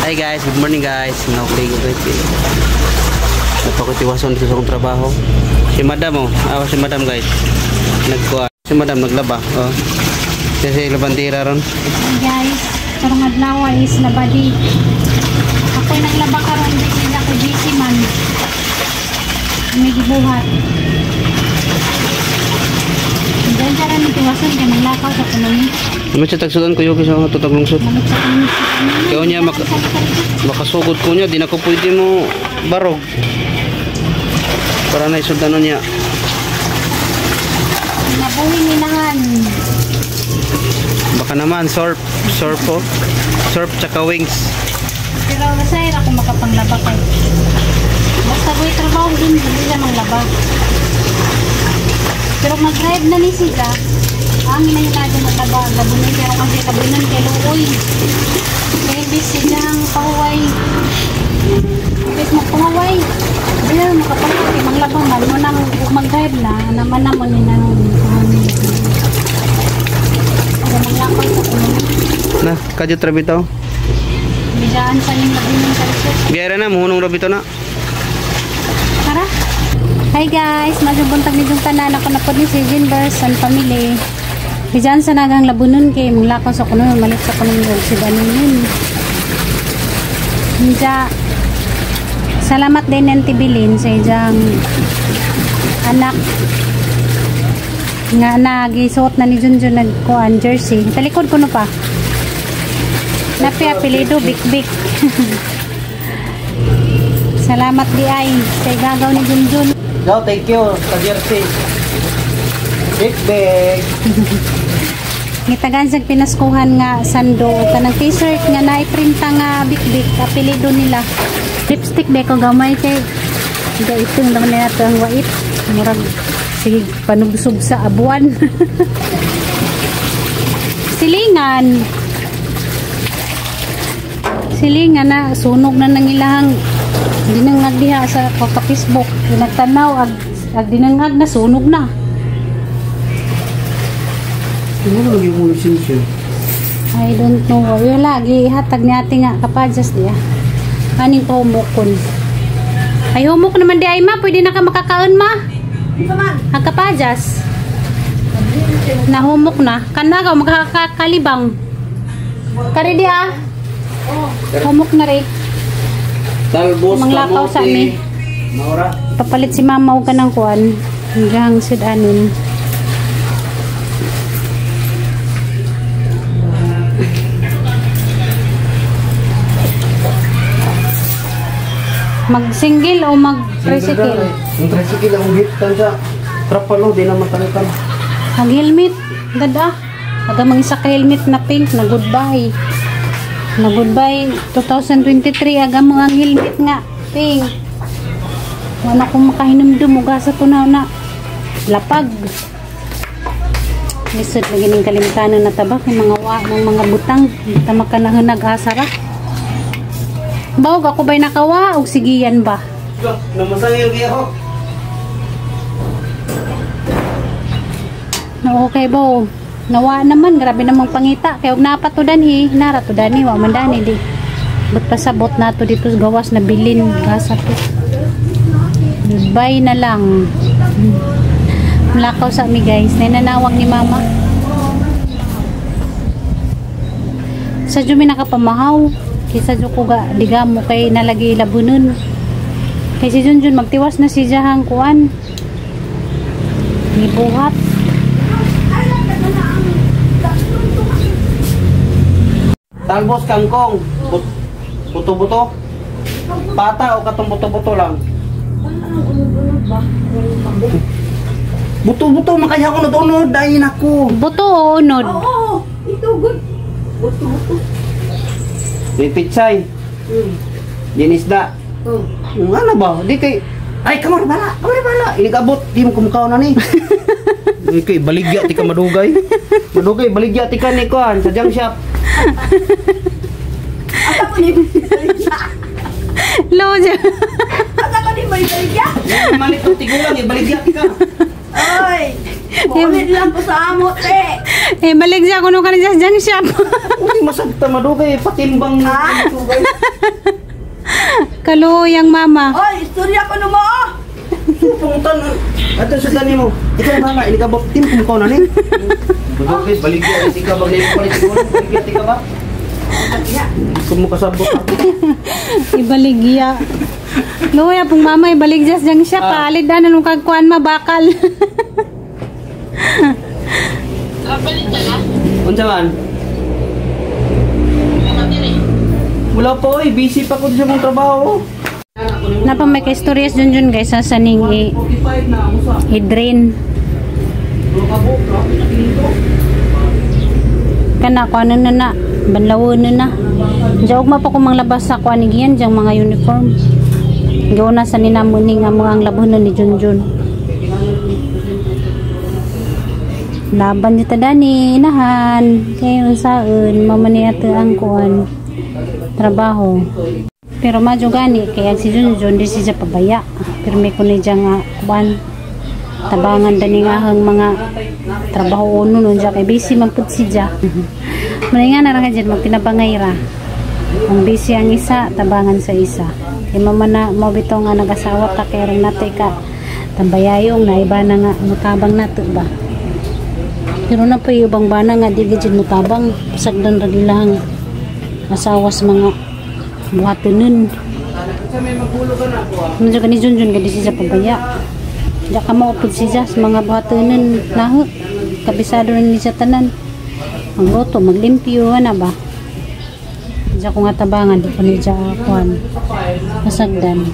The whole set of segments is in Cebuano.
Hi guys, good morning guys. Naukli ko guys. Napakutiwason dito sa akong trabaho. Si madam oh, ah, si madam guys. Nagkuha. Si madam naglaba. Oh. Siya si labandira ron. Hi guys, karong adlaw is labadi. Ako'y naglaba karon di ako busy man. May gibuhat. Diyan siya rin tiwasan kay manglakaw sa kuno. Ano siya tagsudan ko yung sa mga tutag lungsod. Malit sa kuno. Kaya niya makasugod ko niya, di na ko pwede mo barog. Para na isudan niya. Nabuhin nilahan. Baka naman surf, surf po. Surf tsaka wings. Pero masaya ako makapanglaba kay. Basta ko'y trabaho dun, hindi siya manglaba. Pero mag-drive na ni siya, ang ina natin maglaba, labunan pero kasi labunan kay luoy. Kaya busy siya ang pahuway. Imbes magpahuway. Hindi na makapahuway, manglaba man mo nang mag-drive na, naman naman ni nang para manglakaw sa kuno. Na, kadyot ra bitaw. Bidaan sa ning labunan sa resort. Biyara na, muhunong ra bitaw na. Tara. Hi guys, majubuntag ni yung tanan ako na po ni si Jinbers and family. Diyan sa nagang labunon kay manglakaw sa kuno, malit sa kuno og si Danunin. Nja, salamat din ng Tibilin sa ijang anak nga nagisuot na ni Junjun nagkuan jersey. Talikod ko no pa. Napi apelyido Bik Bik. Salamat di ay sa igagaw ni Junjun. No, thank you sa jersey. Big big. Ngitagan sa pinaskuhan nga sando kanang t-shirt nga naiprinta nga bikbik apelyido nila. Lipstick de ko gamay kay ga itong naman na nato ang wait. Murag sige panubsob sa abuan. Silingan. Silingan na sunog na nang ilahang dinangag diha sa ka Facebook. Nagtanaw ag dinangag na sunog na. Ano lagi mo lisensya? I don't know. Wala, gihatag ni ate nga kapadyas diya. Aning pahumukon. Ay, humok naman di ay ma. Pwede na ka makakaon ma. Ang kapadyas. Nahumok na. Kana ka, makakakalibang. Kari di ah. Humok na rin. Talbos, Manglakaw sa kamote. amin. Maura. Papalit si mama og kanang kuan. Hanggang sudanon. Mag-single o mag-tricycle? Ang tricycle ang hitan sa trapalo, di na matalitan. Mag-helmet. Dada. Aga mang isa ka helmet na pink na goodbye. Na goodbye 2023 aga mga helmet nga pink. Wala akong makahinumdum uga sa tunaw na lapag. Lisod lagi ning kalimtanan na tabak yung mga wa ng mga butang. Tama ka na nag-asa ra. Bawg ako ba'y nakawa og sigiyan ba? Namasang yung ako. Na okay ba? Oh. Nawa naman, grabe namang pangita. Kaya og napatudan hi, naratudan hi, wa man dani di. But pasabot na to dito gawas na bilin gasa to. Goodbye na lang. Mulakaw sa mi guys, nananawag ni mama. Sa jumi nakapamahaw. Kisa jud ko ga digamo kay nalagi labunon. Kay si Junjun magtiwas na si jahang kuan. Gibuhat. Talbos kangkong, buto-buto. Pata o katong buto-buto lang. Buto-buto makaya ko nadunod ay nako. Buto o unod? Oo, ito good. Buto-buto. May pitsay. Din isda. Ano ba? Di kay ay kamar bala, kamar bala. Inigabot di mo kumukaw na ni. Di kay baligya ti ka madugay. Madugay baligya ti ka ni kuan sa junk shop. Asa ko ni Lo dyan. Asa ko ni may baligya? Malit og tigulang ibaligya ti ka. Ay. Ulit lang po sa amo, te. Eh, balik siya kuno ka sa junk shop. Hindi masagta madugay patimbang na. Kaluyang mama. Oy, istorya ko no mo. Oh. Pungutan. Ato sa dani mo. Ikaw nga nga inikabot tim kung na ni. Madugay baligya ti ka bagay palit ko. Baligya ti ka ba? Kung mo kasabot. Ibaligya. Luya pong mama ibalik siya sa junk shop. Ah. Alid na nung kagkuan mabakal. Unsa man? Wala pa oy, busy pa ko sa mong trabaho. Napa may ka-istorya sa Junjun guys sa saning 45 na usa. i-drain. Kana ko ano na na banlawon na na. Diyan ugma pa ko manglabas sa kuan ni giyan diyang mga uniform. Giuna sa ninamo ni nga mga ang labhonon ni Junjun. Laban ni tadani inahan kay unsaon mama ni ato ang kuan trabaho. Pero madyo gani kay ang si Junjun di siya pabaya. Pero may kuno diya nga kuan tabangan dani nga ang mga trabaho nun unja kay busy man pud siya. Manay nga na ra ka dyan magtinabangay ra. Ang busy ang isa, tabangan sa isa. Kay mama na mo bitaw nga nag-asawa ka kay ron natay ka tambayayong na iba na nga mutabang nato ba. Pero na po yung ibang bana nga di gid mutabang sagdan ra nila ang asawa sa mga buhatonon. Medyo kani Junjun gadi siya pabaya. Diya ka maupod siya sa mga buhatonon naho. Kabisado na ni siya tanan. Magluto, maglimpyo, ana ba? Diya ko nga tabangan, di ko ni siya kuan. Masagdan.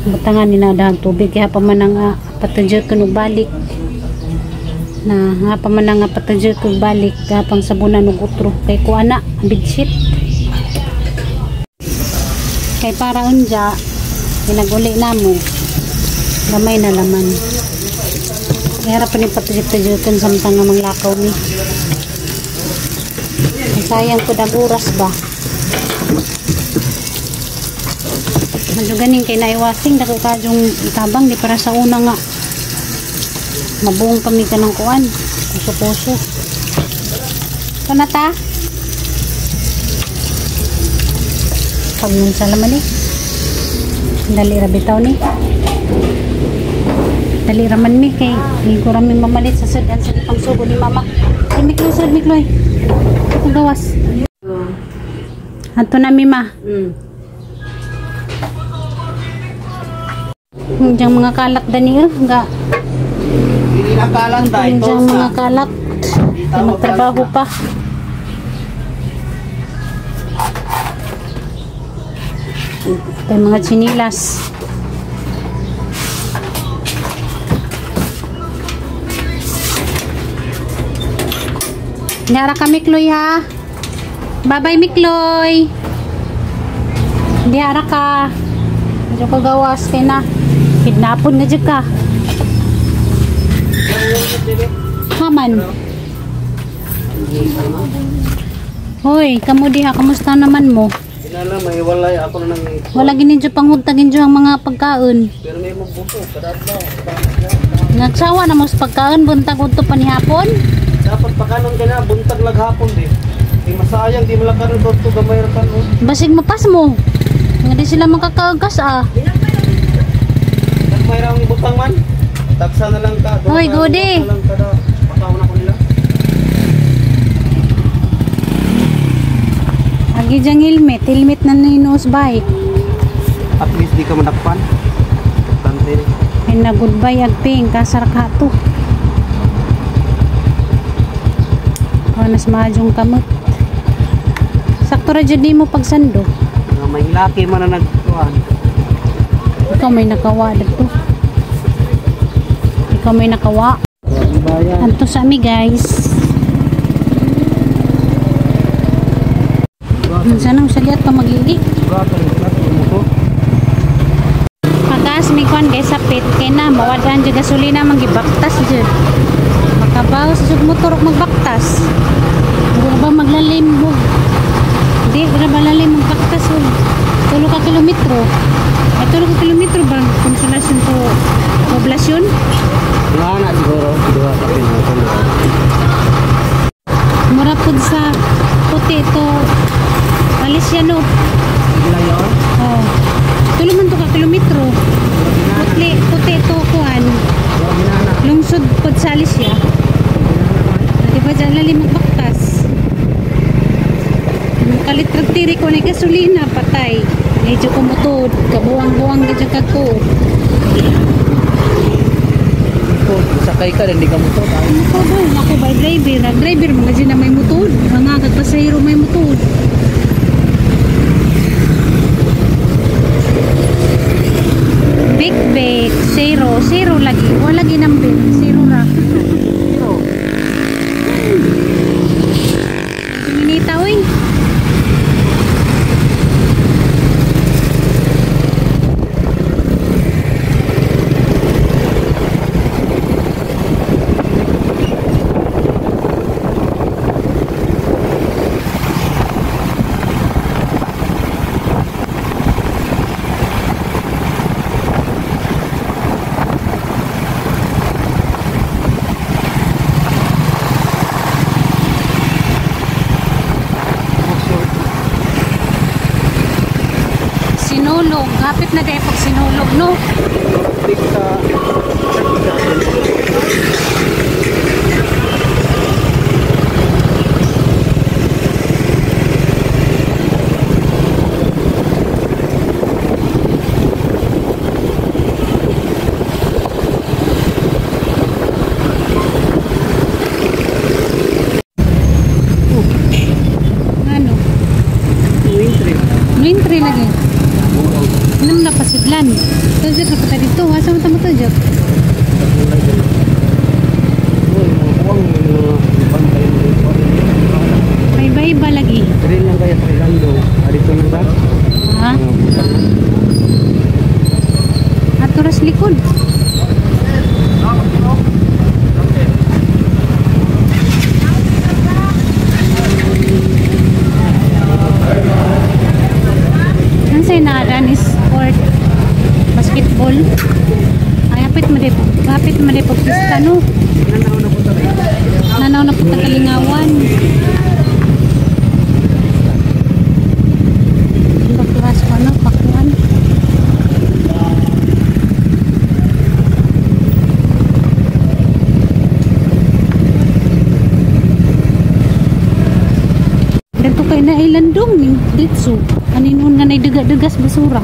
Butangan ni nadahag tubig kaya pa man ang patadyo ko balik. Na nga pa man ang patadyo ko balik pang sabunan og utro kay kuan na ang bedsheet. Kay para unja pinaguli namo gamay na laman. Kaya pa ni patadyo-tadyokan samtang nga manglakaw ni. Ay, sayang ko dag oras ba. Medyo ganing kay naiwasing dako ka yung itabang di para sa una nga mabuong kami ka ng kuan puso-puso. Ito na ta. Pag nun sa laman eh. Dali ra bitaw ni. Dali ra man mi kay hindi ko rami mamalit sa sudan sa pangsugo ni mama. Ay mikloy sud mikloy. Itong gawas. Ato na mi ma. Diyan mga kalat dani eh. Ga. Dili na kalan dai Diyan mga kalat. Kay magtrabaho pa. Ito yung mga chinilas. Nyara ka Mikloy ha. Bye-bye Mikloy. Diara ka. Medyo ko gawas kay na. Kidnapon na dyan ka. Haman. Hoy, kamo diha, kamusta naman mo? Inala may walay ako na nang Wala gininjo panghunta ginjo ang mga pagkaon. pero may mabuso kada adlaw. Nagsawa na mo sa pagkaon buntag udto pa ni hapon. Dapat pakanon ka na buntag laghapon di. Di masayang di malakaron to gamay ra kanon. Basig mapas mo. Nga di sila makakaagas ah. Nagmay ra ang ibutang man. Taksa na lang ka. Hoy, Godi. Na lang kada pakaon ako nila. Agi diyang helmet, helmet na ninos bike. At least di ka manakpan. Importante. Ay na goodbye agping kasar ka to. Kanas maadjong kamot. Sakto ra jud nimo pagsando. Nga may laki man na nagkuan. Ikaw may nakawa dito. Ikaw may nakawa. Bayan. Anto sa ami guys. Minsan nang saliat pa maglili. Pagas mi kwan guys sa pit kay na mawadaan jud gasolina manggibaktas jud. Makabaw sa jud motor ug magbaktas. Mura ba maglalim og di ra ba lalim magbaktas og tulo ka kilometro. Ay tulo ka kilometro ba konsolasyon to poblasyon? Salis yan, no? Oh. Tulo man to ka kilometro. Putli, puti to kuan. Lungsod pod Salis ya. Di ba dyan lalim magbaktas? Kalit tiri ko ni gasolina patay. Medyo kumutod, kabuang-buang gadyo kagkuod. Sakay ka rin, di ka motor. Ako ba? Ako ba driver? Ang driver mga dyan na may mutod. Mga kagpasahero may mutod. Big big, zero, zero lagi. Wala lagi number, zero ra. Zero. Minita, uy. Sinulog. Hapit na dahil pag sinulog, no? Ano? Entry lagi. Anong napasidlan? Tujok na pata dito. Asa mo tamo tujok? May iba-iba lagi. Dili lang kaya sa Irlando. Dito lang ba? Ha? Aturas likod. Ang sinaran is sport basketball. Ay, hapit malipog pista, no? Nanaw na po Kalingawan. Baklas ko, ano, pakuan. Dito kay na ilandong ni Ditso. Kaninon nga nay daga-dagas basura.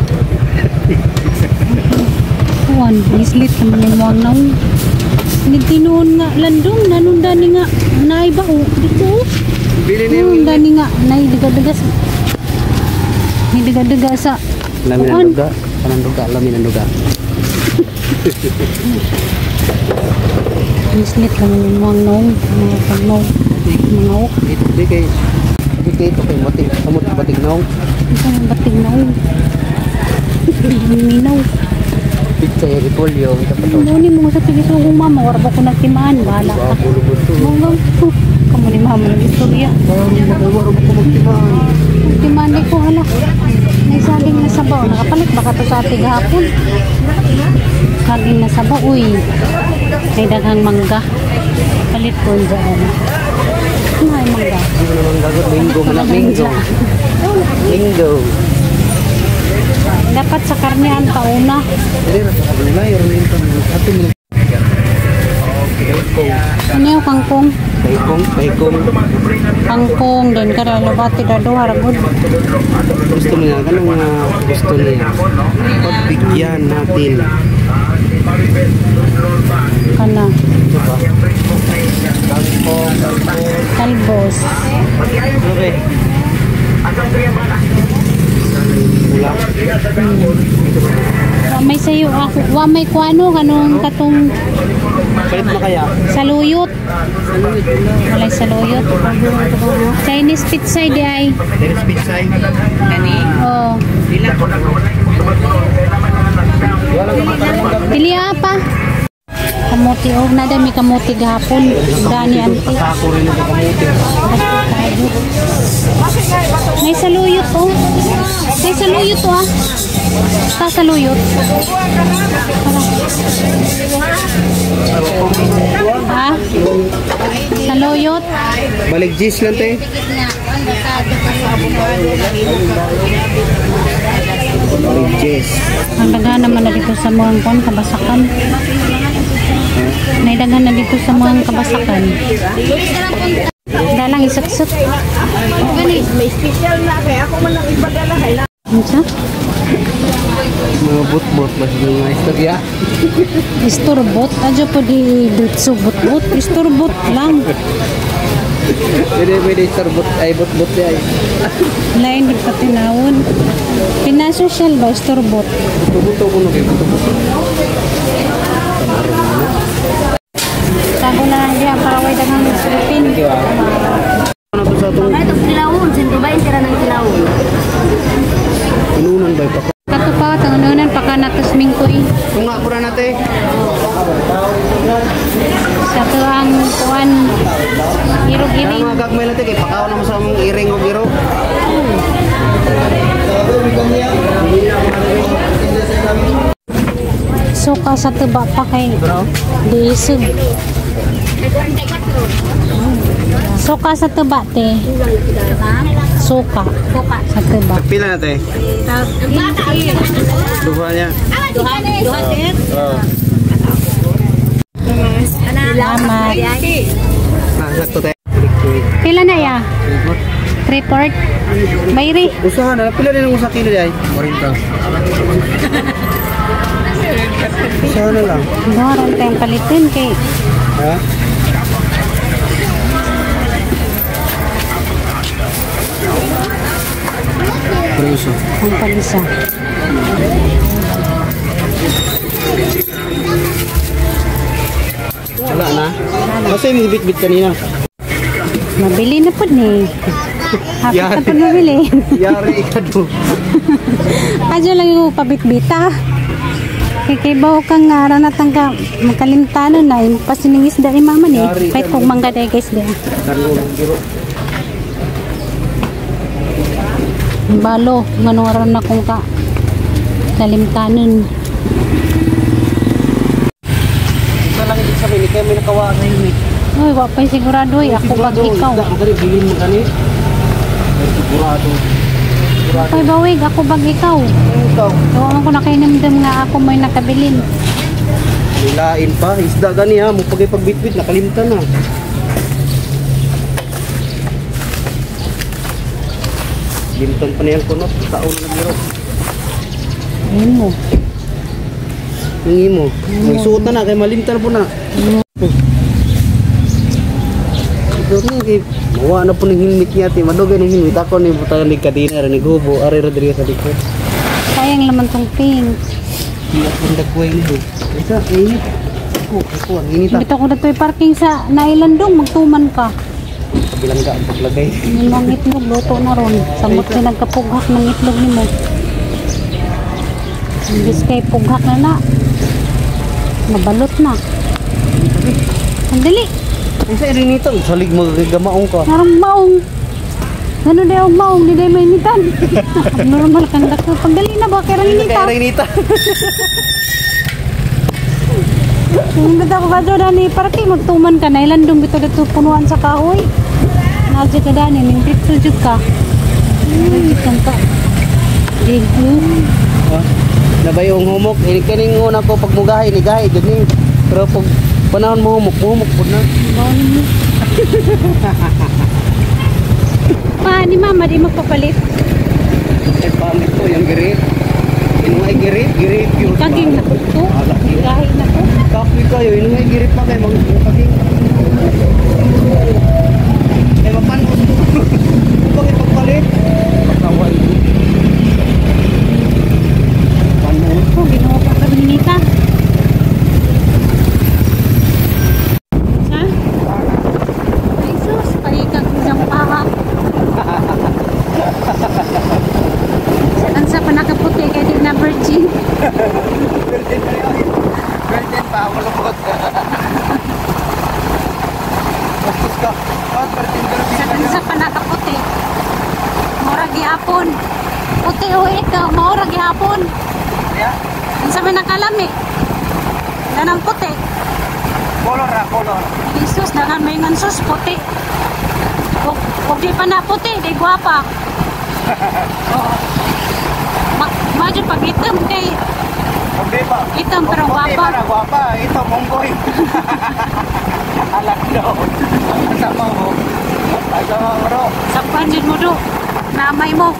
Kuan, islit naman yung muang naong. Nagtinuon nga landong, nanunda ni nga naay ba o dito. Bili na yung Nanunda ni nga nay daga-dagas. May daga-daga sa Lamin ang kuan. duga. Kanang duga, lamin ang duga. Islit naman yung muang naong, mga pagnaw, mga ok. Di kay di kay ito kay batig samot batig naong. Ito ang bating naong. Minaw. Pizza ya repolyo ito pa to. Ano ni mo sa tigisugong mama, wala ba ko nagtimaan, bahala ka. Mga kamo ni mama ng istorya. Wala ko magtimaan. Nagtimaan di ko hala. May saging na sabaw, nakapalit baka to sa ating hapon. Saging na sabaw, uy. May daghang mangga. Palit ko dyan. Ano ay mangga? Hindi mo naman gagot linggo man Palit ko linggo. dyan. Linggo. Dapat sa karnehan pauna. Dili ra sa kabila ron ito. Ato mo. Ano yung kangkong? Kaikong, kaikong. Kangkong, doon ka na lubati na duha, ragod. Gusto niya, ganun nga gusto niya. Pagbigyan natin. Kana. Diba? Kangkong, kangkong. Talbos. Okay. Pula. Wa may sayo ako. Wa may kuano kanong katong Palit na kaya? saluyot. Walay saluyot. Chinese pizza di ay. There is pizza. Oh. Pili apa? Kamuti og na dami kamuti gahapon. Dani anti. Sako rin ang kamuti. May saluyot oh. May saluyot oh ah. Ta saluyot. Ha? Saluyot. Balik gis lang te. Yes. Ang daghan naman na dito sa mga kuan kabasakan. Naidaghan na dito sa mga kabasakan. Dalang isuksok. May special na kaya ako man lang ipadala kay na. Unsa? Mga bot-bot ba sa mga istorya? Istorbot adyo po di dutso bot-bot. Istorbot lang. Pwede pwede istorbot ay bot-bot ay. Lain di patinawon. Pinasosyal ba istorbot? Buto-buto kuno kay buto-buto. Tago na lang diya para way daghang sulupin. Ano to sa atong Ay, kilawon, 120 ra ng kilawon. inunan ba pa? Kato pa tangunan pa ka natos mingkoy. Tunga pura nate. Sa to ang kuan irog-iring. Mga gagmay nate kay pakaw na mo sa among iring og iro. Suka sa tuba pa kay diisog. Suka sa tuba te. Suka. Sa tuba. Pila nate? Duha niya. Oh. Salamat. Ah, sakto te. Pila na ya? 3 port. Bayri. Usaha na pila din ang usa kilo di ay? 40. Usaha na lang. Doron tayong palitin kay Ha? Preso. ang palisa. Wala na. Kasi yung bit-bit kanina. Mabili na po ni. Hapit na po mabili. Yari ka do. Adyo lang yung pabitbita. Kay kay bawo kang nga natang ka makalimtanon na pasining isda ni mama ni. Kahit kung mangga day guys day. Balo ngano ron na kung ka kalimtanon. Isa lang din sa amin, kaya may nakawa sa helmet. Uy, wa pa sigurado eh. Ako bag ikaw. Isda, magkari, bilin mo kani. Ay, sigurado. Ay, bawig, ako bag ikaw. Ikaw. Gawa ko na kayo namdam nga ako may nakabilin. Nilain pa, isda gani ha, mo pag-ipagbitbit, nakalimtan na. Limtan pa niyang kunot, taon na biro. Ayun mo. Ang imo, may suot na na, kay malimtan na po na. Ito ni, kay mawa na po ng helmet niya, ti madugay ng helmet. Ako ni butagan ni kadina, ni gubo, ari Rodriguez sa likod. Sayang laman tong pink. Hindi ako nagkuhay niyo. Isa, init. Ako, ako, ang init ah. Bitaw ko na to'y parking sa nailandong, magtuman ka. Kabilang ka ang paglagay. Yung mga itlog, luto na ron. Samot ka nagkapughak ng itlog ni mo. Imbis kay pughak na na. Mabalot na. Ang dali. Isa rin ito, salig magagamaong ka. Narang maong. Ganun na yung maong, di na mainitan. Normal kang dako. Pagdali na ba, kaya Kaya rinita. rinita. Kung bitaw ko ba doon, ni parking, magtuman ka na. Ilandong bitaw dito punuan sa kahoy. Naadyo ka dani, ning dito jud ka. Jud ka. Digo. Nabay yung humok. Ini kaning una ko pag mugahi, ni gahi jud ni. Pero pag panahon mo humok, humok pud na. Bawon mo. Pa, ni mama, di magpapalit. Ay pamit ko yung girit. Inungay girit, girit yun. Kaging na ko. Gahi na ko. Kapoy kayo, inungay girit pa kayo, mag kaging. Ay mapanos ko. Bakit pagpalit? Pagkawal. Panos. Oh, ginawa pa kami ni Nita. Ha? Ay, sus, paikag isang paha. Sa pa nakaputi kay di na virgin. Virgin pa yun. Virgin pa ako lubot. Bastos ka. Bakit virgin ka? Sa tansa pa nakaputi. Mura gihapon. Puti o ikaw, mura gihapon. Yeah. Unsa may nakalami? Ganang puti. Color ra, color. Jesus, dagan may ngan sus puti. Ug di pa na puti, di gwapa. Oo. Medyo pag itom kay itom pero gwapa. Para gwapa, ito monggoy. Alak do. Kasama mo. Kasama mo ro. Sakpan jud mo do. Namay mo.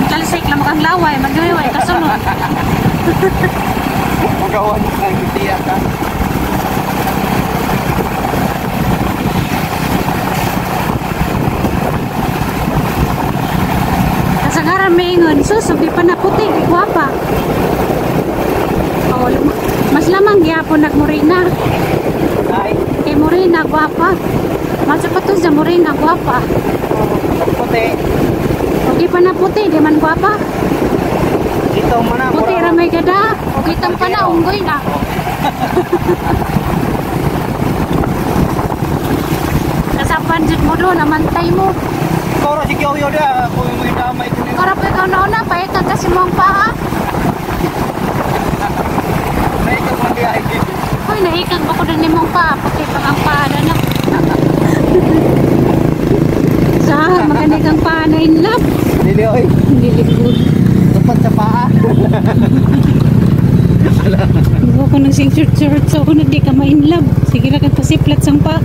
Talsik lang kang laway, maghiway kasunod. Magawa niya ng gitiya ka. Kasagaran may ingon, sus, di pa na puti, gwapa. Oh, mas lamang gyapon nagmurina. Ay, Kay Morena, gwapa. Mas pa to sa Morena, gwapa. puti. O di pa na puti, di man gwapa. Ito mo na. Puti ra may gada. O kitang pa na, unggoy na. Kasapan jud mo do, namantay mo. Ikaw ra si Kyoyo da. Kung mo damay ko niyo. Karap ikaw na una, paikag kasi mo ang paa. May ka man diay. Hoy, naikag ba ko doon ni mong paa? Puti pa ang paa na na. Sa, maganig ang paa na in love. Dili oy. Hindi likod. Tupad sa paa. Hindi ko nang sing church sa una, di ka ma-in love. Sige lang, pasiplat sang paa.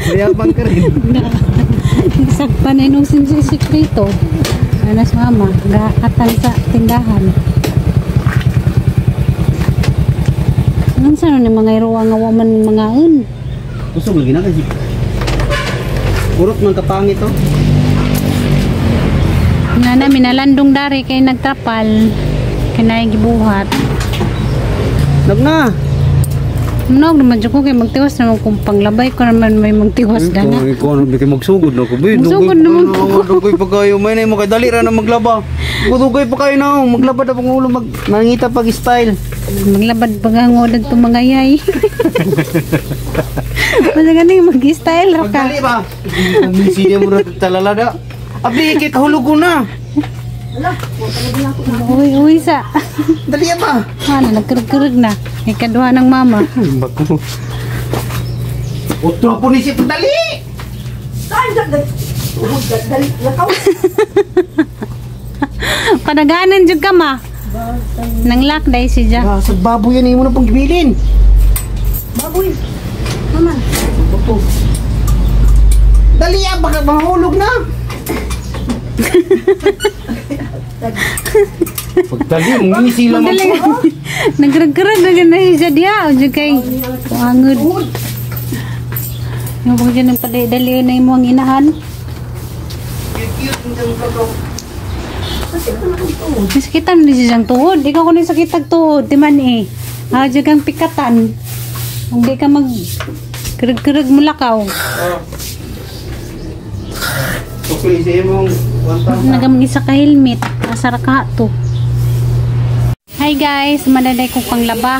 Mayabang ka rin. Na, sakpan na nung sikreto. Anas mama, gaatan sa tindahan. Anong sa ni mga iruwa nga waman mga un? Kusog lagi na kasi. Urot man kapangit to. Nga na, minalandong dari kay nagtrapal. Kay gibuhat. Nagna. Nog naman dyan ko kay magtiwas naman kung panglabay ko naman may magtiwas na na. Ikaw ano kay magsugod na ko be. Magsugod naman ko. Dugay pa kayo may na mo kay dali ra na maglaba. Dugay pa kayo na maglaba na pang ulo mag mangita pag style. Maglabad pa nga ngudad to mga yay. Basta ganing mag-style ra ka. Magdali ba? Sige mo ra talala da. Abi kay kahulog ko na. Uy, uy sa. Dali ba? Ano, nagkurug-kurug na. Ikaduha ng mama. Bako. Otro po ni si dali. Padaganan jud ka ma. Nang lock dai si Ja. Ah, sa baboy yan imo na pang gibilin. Baboy. Mama. Oto. Dali ah, baka mahulog na. Pagdali, ngisi lang Madali. ako. Nagkurug-kurug na jud na si Ja diha. O jud kay kuangod. Yung pag dyan ang padali na imo ang inahan. Masakitan ni siyang tuhod. Ikaw ko na sakit ang tuhod. Di man eh. Ah, dyan kang pikatan. Hindi ka mag kurug-kurug mo lakaw. Okay, sa imong 1,000. Nagamang isa ka helmet. Asar ka to. Hi guys, madaday ko pang laba.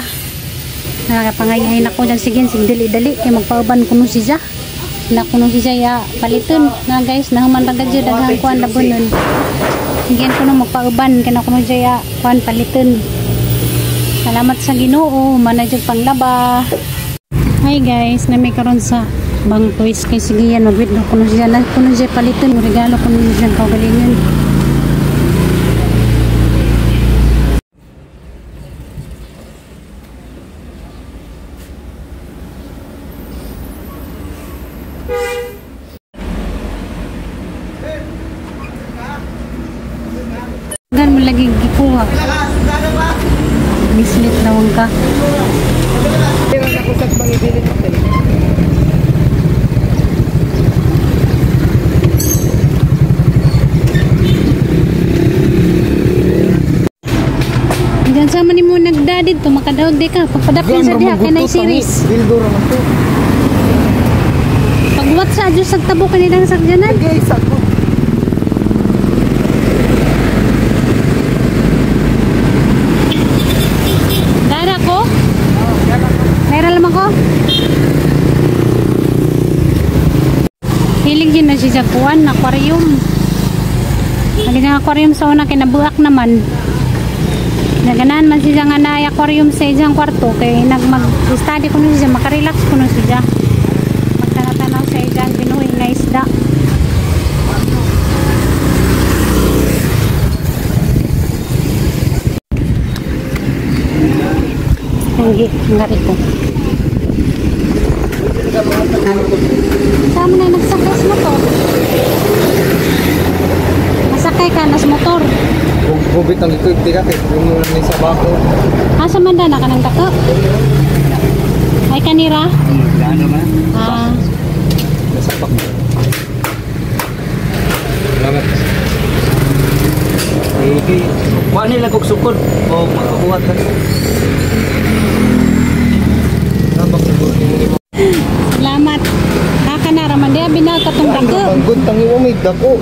Nakapangayhay na ko dyan. Sige, sige, dali-dali. Kaya magpauban ko nun si Ja. Na ko nun si Ja, ya, paliton. Na guys, nahuman ra gadyo. Daghan ko ang labunon. Sige ko nun magpauban. Kaya ko nun siya, ya, kuan paliton. Salamat sa Ginoo. Manadyo panglaba. Hi guys, nami karon sa Bang Toys kay sige yan mag-withdraw ko nun siya. Na ko nun siya paliton. Regalo ko nun siya kaugalingon. Gan mo lagi gikuha. Mislit naman ka. Diyan sa man mo nagdadid to makadaog di ka pagpadapin sa diha kay nay series. Bildo ra man to. Pagwat sa adyo sa tabo kanilang sakyanan. Okay, sakto. Dara ko? Meron lamang ko? Hilig din na siya sa kuwan, aquarium. Lagi na aquarium sa una, kinabuak naman. Naganahan man siya nga na aquarium sa isang kwarto, kay nag-study ko nun siya, makarelax ko nun siya. Magtanatanaw sa isang binuhi na isda. Sige, ngari ko. Saan mo na nagsakay sa motor? Masakay ka na sa motor. Gubit ang likod, di ka kay puno lang ni sa bako. Asa man na ka ng dako? Ay kanira? Ah, Nasapak. Salamat. Eh, kuha nila kog sukod o makabuhat ka. Nabak siguro ni mo. Salamat. Haka na raman diya binag katong dako. Ang good tangi wa may dako.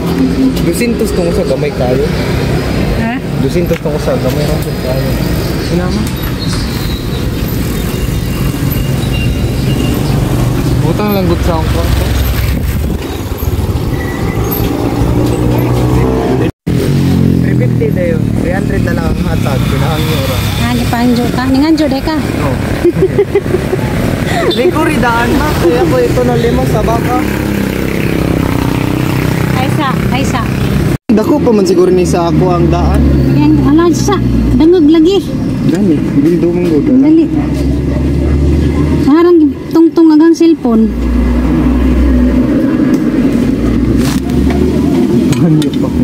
200 tong sa gamay kayo. Ha? 200 tong sa gamay ra pud kayo. Sinama. Butang lang gud sa akong kwarto. 350 dayon. 300 na lang ang hatag. Pinahangyo ra. Ah, gipanjo ka. Ninganjo day ka. No. Likuri daan ma. Kaya ko ito na lima sa baka. Ay sa, ay sa. Dako pa man siguro ni sa ako ang daan. Yan, ala sa. Dangog lagi. Gani, bildo mong gud. Dali. Harang tungtong agang cellphone. Hanyo pa ko.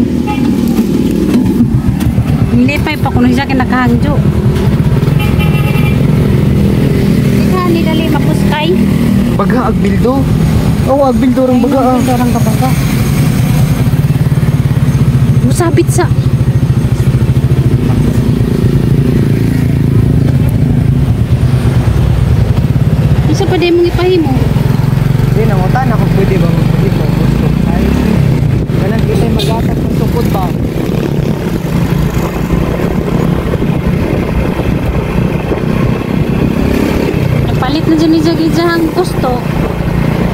Lipay pa kuno siya kay nakahangjo. Ika ni dali mapuskay. Baga agbildo. Oo, agbildo rang baga ah. Bildo rang baga. Musabit sa. Isa pa din mong ipahimo. Hindi, nangutan ako pwede ba magpahimo gusto. Ay, kanang kita magatag ng sukod ba? Nagpalit na dyan ni Jagi ang gusto.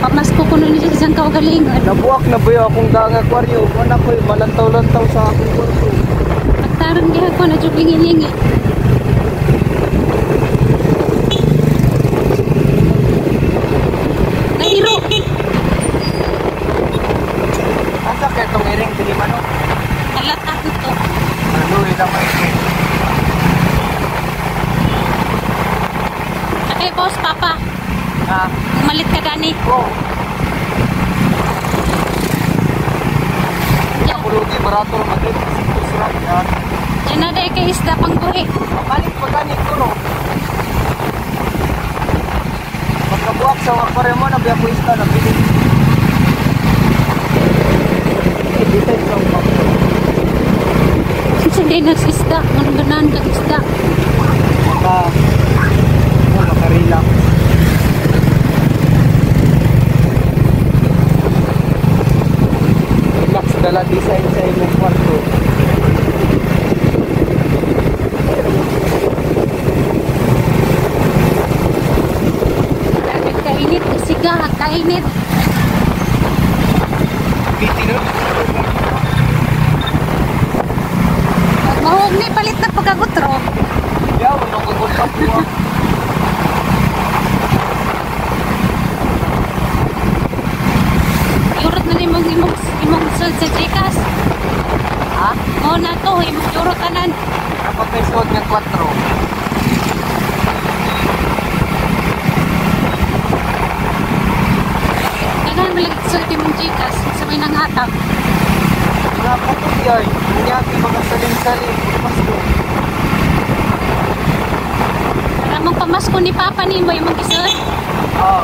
Pamasko ko nun niya siyang kaugalingon. Nabuak na ba yung akong daang aquarium? Wala ko, malantaw-lantaw sa akong kwarto. Pagtarong diha ko na jud lingi-lingi. Nahiro. Asa kaya itong iring dili man? Kalat ako to. Ano, ilang may Okay, boss, papa. Ha? Umalit ka gani. Oh. Pulugi, barato ra magit. Sira yan. Diyan na dahil kay isda pang buhi. Mamalit pa gani ko no. Pagkabuak sa aquarium mo, nabiya ko isda, nabili. Eh, dito yung sa Sa day nagsisda. Anong ganahan kag isda? Maka, oh, makarelax. Relax dala design sa imong kwarto. Kainit, siga, kainit. Piti no? Mahog ni palit na pagkagutro. Yaw, nagugod ka po. Yurot na ni imong imong imong sud sa Gcash. Ha? Mo na to, imong yurot tanan. Kapag may suot nga 4. Daghan man lagi suot imong Gcash sa may nanghatag. Mga putok yun. Kunyaki mga saling-saling. Pasko. Para mong pamasko ni Papa nimo imong gisuot. Oo.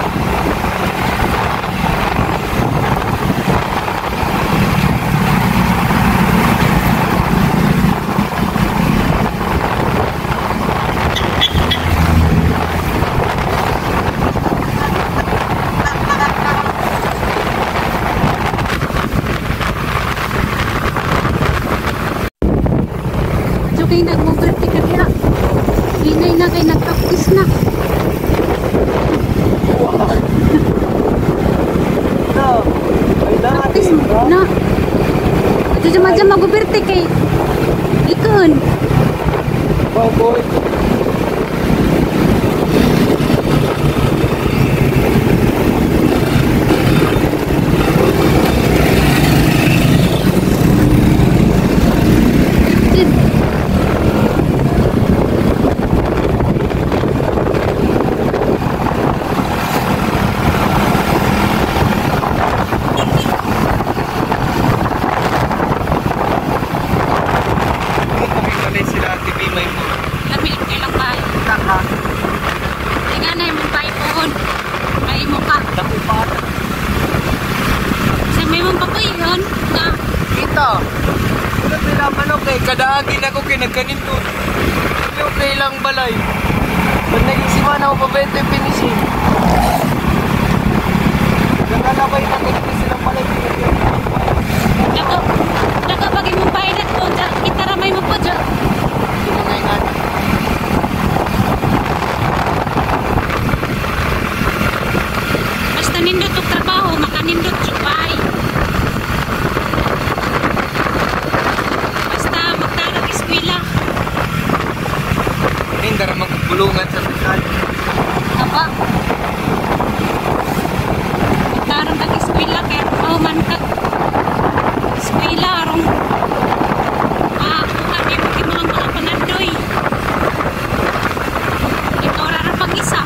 So kay nag-mover ka diha. Hinay na kay nag-practice na. No. Practice na. Ito dyan mag-uberte kay ikon. Oh, boy. kay kadaagin ako kay nagkanindot. Yung kailang balay. Pag naging simana ako pabento yung finishing. Nakalabay na ko dito silang balay. Dako, dako pag imong pilot ko, kita ramay mo po dyan. Hindi mo ngayon. Basta nindot og trabaho, makanindot jud bahay. Basta magtarag eskwela. Hindi ra magpulungan sa pisal. Aba. Magtarag kag eskwela kay man kag eskwela arong makakuha nimo imong mga pangandoy. Ikaw ra ra pag-isa.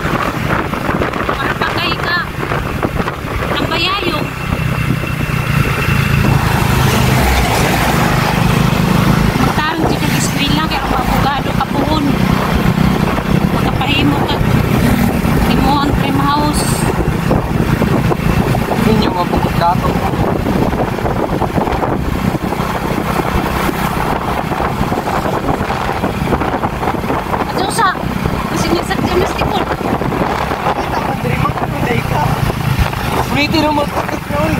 Para pa kay ka ng bayayong. Magtarong jud kag eskwela kay aron abogado ka puhon. Makapahimo kag imo ang dream house. Ninyo mabukod dato. At usa, kasi niya sa gymnastic ko. Kita ko diri magkakunday ka. Pwede na magpakit na oy.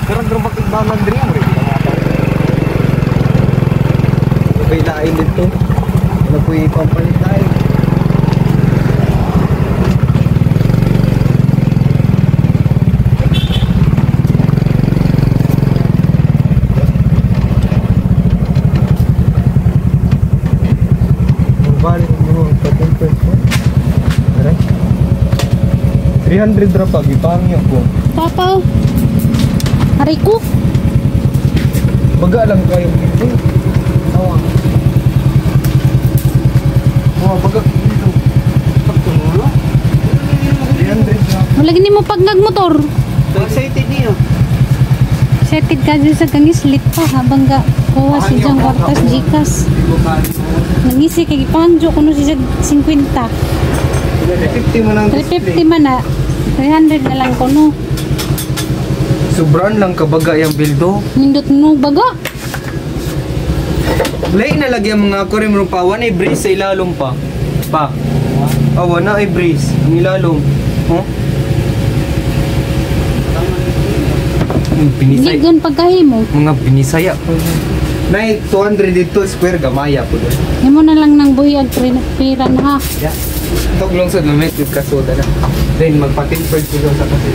Karang drong pakigbaman diri mo rin. May lain dito. Ano po yung pampalit tayo? Ang bali mo patemper ko. Tara. 300 ra pa gipangyo ko. Papa, aray ko. Baga lang kayo dito. Tawa. Oh, baga dito. Sakto mo, no? 300 ra. Wala gini mo pag nagmotor. So excited niyo. Excited ka dyan sa kangislit pa habang ga kuha si Jang kwartas Gcash. Nangisi kay gipangjo kuno si Jag 50. 350 mo nang 350 man na. 300 na lang kuno. Sobran lang kabaga yung bildo. Nindot no baga. Lain na lagi ang mga kurim pa. Wala ay brace sa ilalom pa. Pa. Ah, wala ay brace. Ang ilalom. Huh? Binisay. Ligon pagkahimo. Mga binisaya. Nay, 200 dito square gamaya po doon. Himo na lang ng buyag pira na ha. Yeah. Tog lang sa lumit, yung kasoda na. Then, magpa-tempered ko doon sa kasi.